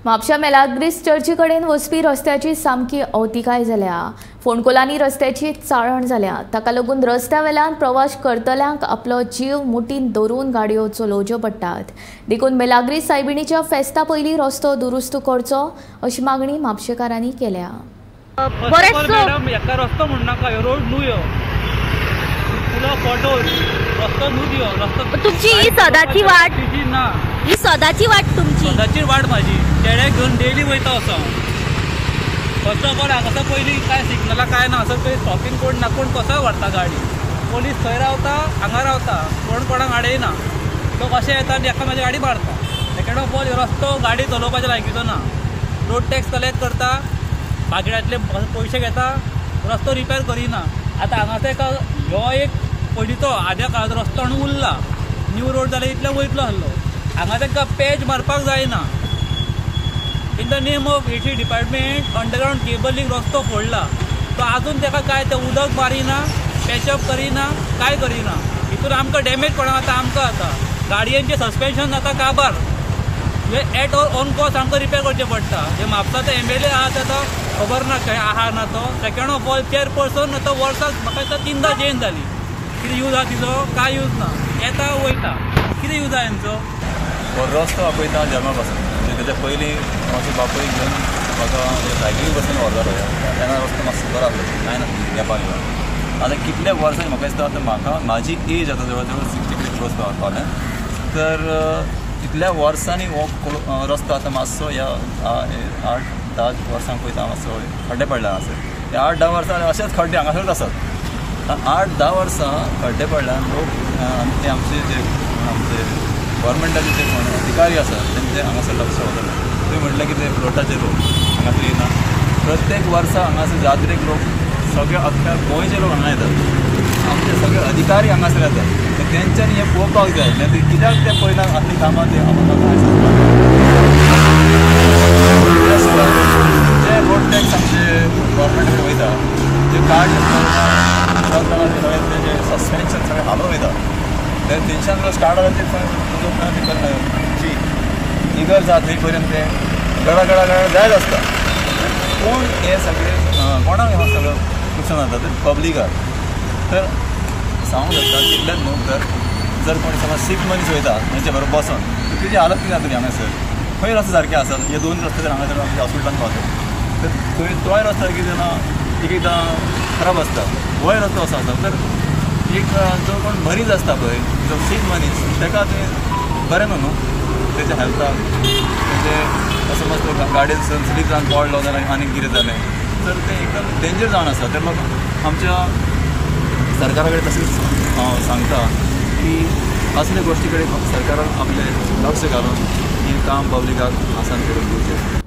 म्हापशा मेलाग्रीस चर्ची कडेन वचपी रस्त्याची सामकी अवतिकाय जाल्या. फोंडकुलांनी रस्त्याची चाळण जाल्या. ताका लागून रस्त्या वेल्यान प्रवास करतल्यांक आपलो जीव मुठीन धरून गाडयो चलोवच्यो पडटात. देखून मेलाग्रीस सायबिणीच्या फेस्ता पयलीं रस्तो दुरुस्त करचो अशी मागणी म्हापशेकारांनी केल्या. रस्तो म्हणनाका, रोड न्हू तुमची ही सदाची वाट ना, ही सदाची वाट तुमची, सदाची वाट माझी. चेड्याक घेवन डेली वयता असो. फर्स्ट ऑफ ऑल हांगासर पयलीं काय सिग्नलां काय ना, असो पळय स्टॉपींग कोण ना, कोण कसोय व्हरता गाडी. पोलीस थंय रावता, हांगा रावता, कोण कोणाक आडयना. तो कशें येता आनी एका म्हाजी गाडी मारता. सेकंड ऑफ ऑल रस्तो गाडी चलोवपाच्या लायकीचो ना. रोड टॅक्स कलेक्ट करता, बागड्यांतले पयशे घेता, रस्तो रिपेर करिना. आतां हांगासर एका हो एक पयलींचो आद्या काळाचो रस्तो म्हणून उरला. न्यू रोड जाल्यार इतलो वयतलो आसलो. हांगा तांकां पॅच मारपाक जायना. In the name of AC department underground cabling रस्तो फोडला, तो आजून ताका काय तें उदक मारिना, पॅचअप करिना, काय करिना. हितून आमकां डॅमेज कोणाक जाता? आमकां जाता. गाडयेंचें सस्पेन्शन जाता काबार. म्हणजे एट our own cost आमकां रिपेर करचें पडटा. जे म्हापसाचो एमएलए आहा तेका खबर ना खंय आहा ना तो. सेकंड ऑफ ऑल चेअरपर्सन आतां वर्साक म्हाका दिसता 3दा चेंज जाली. कितें यूज आहा तिचो? काय यूज ना. येता वयता, कितें यूज आहा हेंचो? हो रस्तो हांव पळयता जल्मा पासून. म्हणजे तेच्या पयलीं म्हाजो बापूय घेवन म्हाका सायकलीक बसून व्हरतालो. तेन्ना रस्तो मातसो बरो आसलो, कांय नासलें तेंपाक घेवन. आतां कितल्या वर्सांनी म्हाका दिसता आतां म्हाका म्हाजी एज आतां जवळ जवळ 60 क्रॉस पावलें. तर इतल्या वर्सांनी हो रस्तो आतां मातसो ह्या 8-10 वर्सांक पळयता मातसो खड्डे पडले हांगासर. ह्या 8-10 वर्सां अशेच खड्डे हांगासरूच आसात. 8-10 वर्सां खड्डे पडल्यान लोक आनी ते आमचे जे आमचे गव्हर्मेंटाचे जे कोण अधिकारी आसात तेंचे हांगासर लक्ष वचना. तुवें म्हटलें की ते प्लॉटाचे लोक हांगासर येना. प्रत्येक वर्सा हांगासर जात्रेक लोक सगळे अख्ख्या गोंयचे लोक हांगा येतात. आमचे सगळे अधिकारी हांगासर येतात. तर तेंच्यांनी हें पळोवपाक जाय. नाल्यार कित्याक ते पळयना आपलीं कामां ते आमकां कांय सांगपाक. जे रोड टॅक्स आमचे गव्हर्मेंटा कडेन वयता, जे कार्ड सगळें तेजें सस्पेन्शन सगळें हालोवन वयता. तर थंयच्यान स्टार्ट जाता ते जी इगर्ज आहा थंय पर्यंत ते गडा गडा गडा जायत आसता. कोण हे सगळे कोणाक हें सगळें लुकसाण जाता? ते पब्लिकाक. तर सांगूंक शकता तितलेंच न्हू, तर जर कोणी समज सीक मनीस वयता तेंचे बरोबर बसोन तर तेजी हालत कितें जातली हांगासर? खंय रस्ते सारके आसात? हे 2 रस्ते जर हांगासर आमच्या हॉस्पिटलान पावता तर थंय तोय रस्तो कितें ना एक एकदां खराब आसता, होय रस्तो असो आसता. तर एक जो कोण मरीज आसता पळय, जो सीक मनीस, ताका तुवें बरें न्हू तेच्या हेल्थाक. म्हणजे समज तो गाडयेन स्लीप जावन पडलो जाल्यार आनीक कितें जालें तर तें एकदम डेंजर जावन आसता. तर लोक आमच्या सरकारा कडेन तशेंच हांव सांगता की असले गोश्टी कडेन सरकारान आपलें लक्ष घालून हें काम पब्लिकाक आसान करून दिवचें.